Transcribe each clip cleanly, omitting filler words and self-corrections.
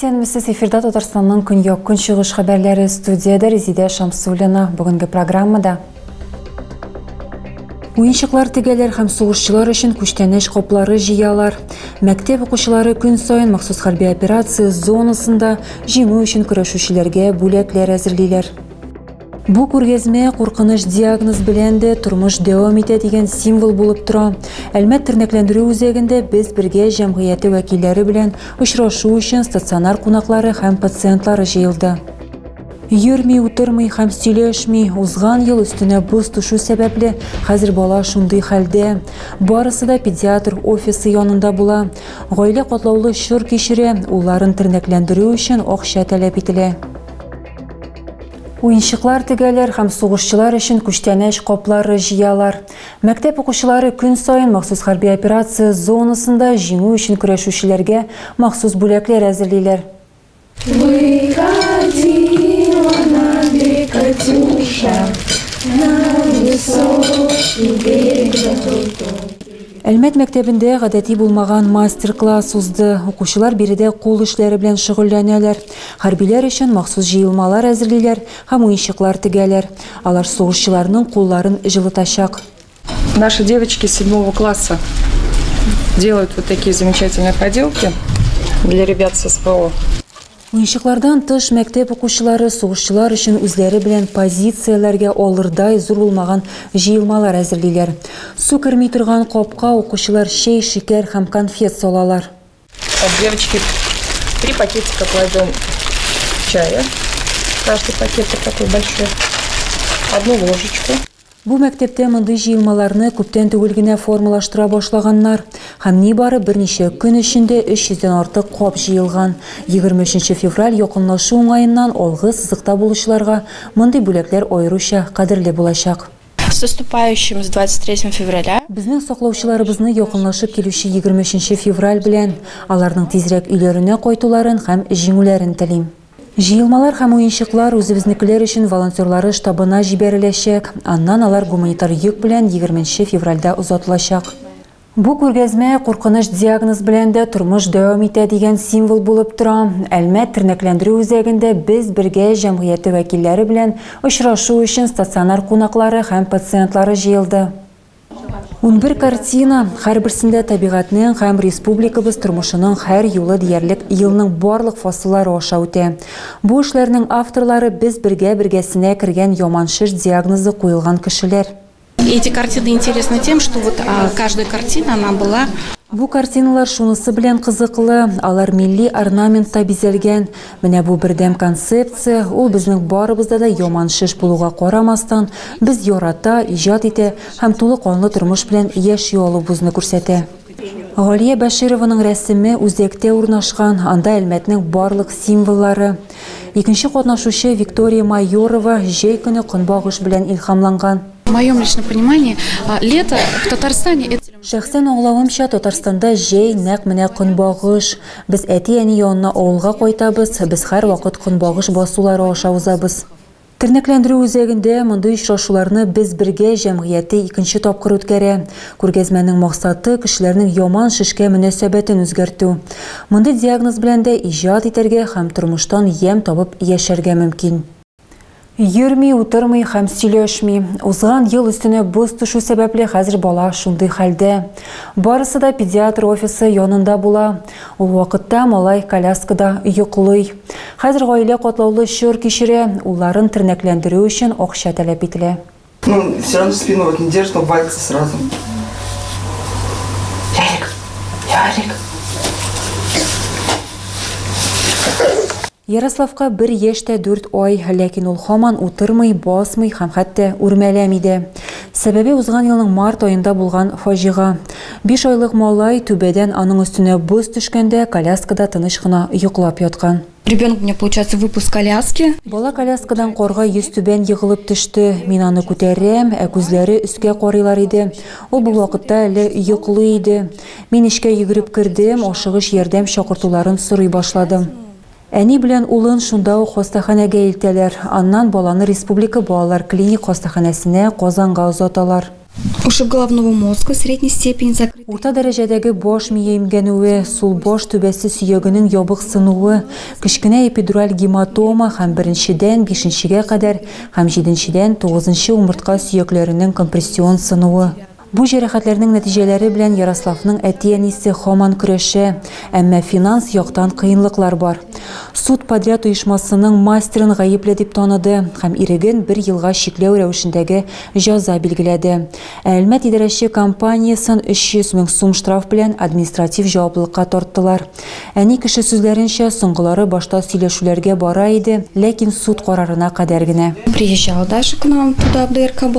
Исәнмесез, эфирда Татарстанның көньяк көнчыгыш хәбәрләре, студиядә Резидә Шамсуллина. Бүгенге программада уенчыклар тегәләр һәм сугышчылар өчен күчтәнәч каплары җыялар. Мәктәп укучылары көн саен махсус хәрби операция зонасында җиңү өчен көрәшүчеләргә бүләкләр әзерлиләр. Бу күргәзмә куркыныч диагноз белән дә тормыш дәвам итә дигән символ булып тора. Әлмәт тернәкләндерү үзәгендә Без бергә җәмгыяте вәкилләре белән очрашу өчен стационар кунаклары һәм пациентлары җыелды. Йөрми, утырмый һәм сөйләшми. Узган ел өстенә боз төшү сәбәпле, хәзер бала шундый хәлдә. Барысы да педиатр офисы янында була. Гаилә катлаулы чор кичерә, улларын тернәкләндерү өчен акча таләп ителә. Уенчыклар тегәләр һәм сугышчылар өчен күчтәнәч каплары җыялар. Мәктәп укучылары көн саен махсус хәрби операция зонасында җиңү өчен көрәшүчеләргә махсус бүләкләр әзерлиләр. Выходила на берег Катюша, на высокий берег да крутой. Әлмәт мәктәбендә гадәти булмаган мастер-класс узды. Укучылар биредә кул эшләре белән шөгыльләнәләр. Хәрбиләр өчен махсус җыелмалар әзерлиләр һәм уенчыклар тегәләр. Алар сугышчыларның кулларын җылытачак. Наши девочки 7 класса делают вот такие замечательные поделки для ребят с СВО. Уенчыклардан тыш мәктәп укучылары сугышчылар өчен үзләре белән позицияләргә алырдай зур булмаган җыелмалар әзерлиләр. Су керми торган капка укучылар чәй, шикәр һәм конфет салалар. Так, девочки, 3 пакетика кладем чая. Каждый пакетик такой большой. 1 ложечку. Бу мәктәптә мондый җыелмаларны күптән түгел генә формалаштыра башлаганнар. Һәм нибары берничә көн эчендә 300дән артык кап җыелган. 23 февраль якынлашу уңаеннан алгы сызыкта булучыларга мондый бүләкләр аеруча кадерле булачак. С наступающим с 23 февраля. Безнең саклаучыларыбызны якынлашып килүче 23 февраль белән аларның тизрәк өйләренә кайтуларын һәм җиңүләрен телим. Җыелмалар һәм уенчыклар үзебезнекеләр өчен волонтерлары штабына җибәреләчәк. Аннан алар гуманитар йөк белән 20 февральдә озатылачак. Бу күргәзмә куркыныч диагноз белән дә тормыш дәвам итә дигән символ булып тора. Әлмәт тернәкләндерү үзәгендә Без бергә җәмгыяте вәкилләре белән очрашу өчен стационар кунаклары һәм пациентлары җыелды. 11 картина, һәрберсендә табигатьнең һәм республикабыз тормышының һәр юлы диярлек елның барлык фасыллары аша үтә. Бу эшләрнең авторлары Без бергә бергәсенә кергән яман шеш диагнозы куелган кешеләр. Эти картины интересны тем, что каждая картина, она была. Бу картиналар шунысы белән кызыклы, алар милли орнаментта бизәлгән. Менә бу бердәм концепция, ул безнең барыбызда да яман шеш булуга карамастан, без ярата, иҗат итә һәм тулы канлы тормыш белән яши алуыбызны күрсәтә. Галия Бәшированың рәсеме үзәктә урнашкан, анда Әлмәтнең барлык символлары. Икенче катнашучы Виктория Майорова җәй көне көнбагыш белән илһамланган. В моем личном понимании, лето в Татарстане это Шәхсән аңлавымча, Татарстанда җәй нәкъ менә көнбагыш. Без әти-әни янына авылга кайтабыз, без һәрвакыт көнбагыш басулары аша узабыз. Тернәкләндерү үзәгендә мондый очрашуларны Без бергә җәмгыяте икенче тапкыр үткәрә. Күргәзмәнең максаты кешеләрнең яман шешкә мөнәсәбәтен үзгәртү. Мондый диагноз белән дә иҗат итәргә һәм тормыштан ямь табып яшәргә мөмкин. Йөрми, утырмый һәм сөйләшми. Узган ел өстенә боз төшү сәбәпле хәзер бала шундый хәлдә. Барысы да педиатр офисы янында була. Ул вакытта малай коляскада йоклый. Хәзер гаилә катлаулы чор кичерә, улларын тернәкләндерү өчен акча таләп ителә. Все равно спину не держит, но валится сразу. Ярик, Ярик. Ярославка 1 яшь тә 4 ай, ләкин ул һаман утырмый, басмый һәм хәтта үрмәләми дә. Сәбәбе узган елның март аенда булган фаҗига. 5 айлык малай түбәдән аның өстенә боз төшкәндә коляскада тыныч кына йоклап яткан. Ребенок у меня, получается, выпуск коляски. Бала коляскадан карга йөз түбән егылып төште. Мин аны күтәрәм, ә күзләре өскә карыйлар иде. Ул бу вакытта әле йоклый иде. Мин эшкә йөгереп кердем, ашыгыч ярдәм чакыртуларын сорый башладым. Әни белән улын шунда ук хастаханәгә илтәләр. Аннан баланы Республика балалар клиник хастаханәсенә Казанга озаталар. Ушиб головного мозга средней степени закрытый. Урта дәрәҗәдәге баш мие имгәнүе, сул баш түбәсе сөягенең ябык сынуы, кечкенә эпидураль гематома һәм беренчедән бишенчегә кадәр һәм җиденчедән тугызынчы умыртка сөякләренең компрессион сынуы. Бу җәрәхәтләрнең нәтиҗәләре белән Ярославның әти-әнисе һаман көрәшә, әмма финанс яктан кыенлыклар бар. Суд подряд оешмасының мастерын гаепле дип таныды һәм иреген бер елга чикләү рәвешендәге җәза билгеләде. Ә Әлмәт идарәче компаниясен 300 мең сум штраф белән административ җаваплылыкка тарттылар. Әни кеше сүзләренчә, соңгылары башта сөйләшүләргә бара иде, ләкин суд карарына кадәр генә. Приезжал даже к нам туда, в ДРКБ.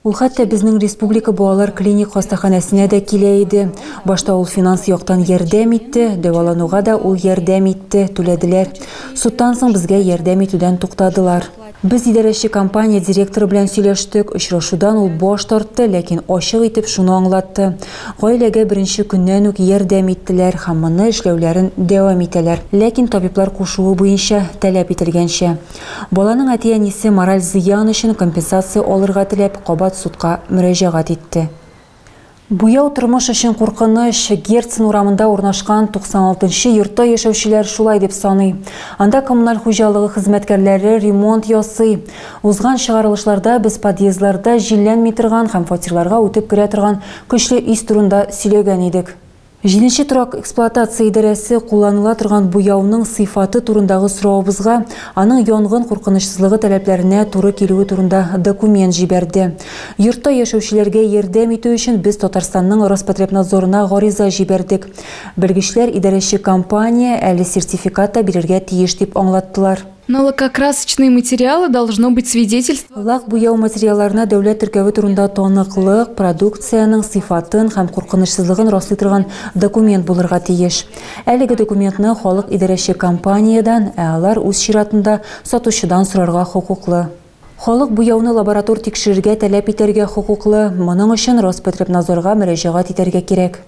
Ул хәтта безнең республика балалар клиник хастаханәсенә дә килә иде. Башта ул финанс яктан ярдәм итте, дәвалануга да ул ярдәм итте, түләделәр. Судтан соң безгә ярдәм итүдән туктадылар. Без идарәче компания директоры белән сөйләштек. Очрашудан ул баш тартты, ләкин ачык итеп шуны аңлатты. Гаиләгә беренче көннән үк ярдәм иттеләр һәм моны эшләүләрен дәвам итәләр. Ләкин табиблар кушуы буенча таләп ителгәнчә. Баланың әти-әнисе мораль зыян өчен компенсация алырга теләп кабат судка мөрәҗәгать итте. Буяу тормыш өчен куркыныч. Герцен урамында урнашкан 96нчы йортта яшәүчеләр шулай дип саный. Анда коммуналь хуҗалыгы хезмәткәрләре ремонт ясый. Узган чыгарылышларда без подъездларда җилләнми торган һәм фатирларга үтеп керә торган көчле ис турында сөйләгән идек. Җиденче торак эксплуатация идарәсе кулланыла торган буяуның сыйфаты турындагы соравыбызга аның янгын куркынычсызлыгы таләпләренә туры килүе турында документ җибәрде. Йортта яшәүчеләргә ярдәм итү өчен без Татарстанның Роспотребнадзорына гариза җибәрдек. Белгечләр идарәче компания әле сертификат та бирергә тиеш дип аңлаттылар. На лакокрасочные материалы должно быть свидетельство. Лак буяу материалларына дәүләт теркәве турында таныклык, продукциянең сыйфатын һәм куркынычсызлыгын раслый торган документ булырга тиеш. Әлеге документны халык идарәче компаниядән, ә алар үз чиратында сатучыдан сорарга хокуклы. Халык буяуны лаборатор тикшерергә таләп итәргә хокуклы. Моның өчен Роспотребнадзорга мөрәҗәгать итәргә кирәк.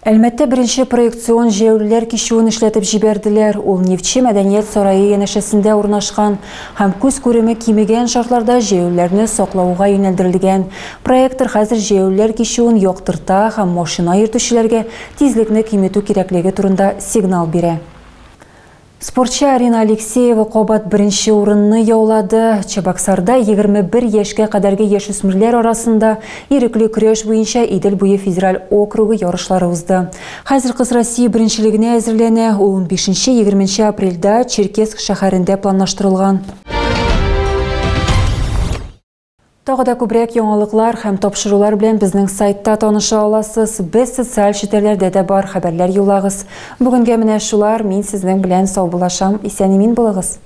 Әлмәттә беренче проекцион җәяүлеләр кичүен эшләтеп җибәрделәр. Ул Нефтче мәдәният сарае янәшәсендә урнашкан һәм күз күреме кимегән шартларда җәяүлеләрне саклауга юнәлдерелгән. Проектор хәзер җәяүлеләр кичүен яктырта һәм машина йөртүчеләргә тизлекне киметү кирәклеге турында сигнал бирә. Спортчы Арина Алексеева кабат беренче урынны яулады. Чабаксарда 21 яшькә кадәрге яшүсмерләр арасында ирекле көрәш буенча Идел буе федераль округы ярышлары узды. Хәзер кыз Россия беренчелегенә әзерләнә. Ул 15-20 апрельдә Черкесск шәһәрендә планлаштырылган. Тагы да күбрәк яңалыклар һәм тапшырулар белән безнең сайтта таныша аласыз. Без социаль челтәрләрдә дә бар, хәбәрләр юллагыз. Бүгенгә менә шулар. Мин сезнең белән саубуллашам. Исән-имин булыгыз.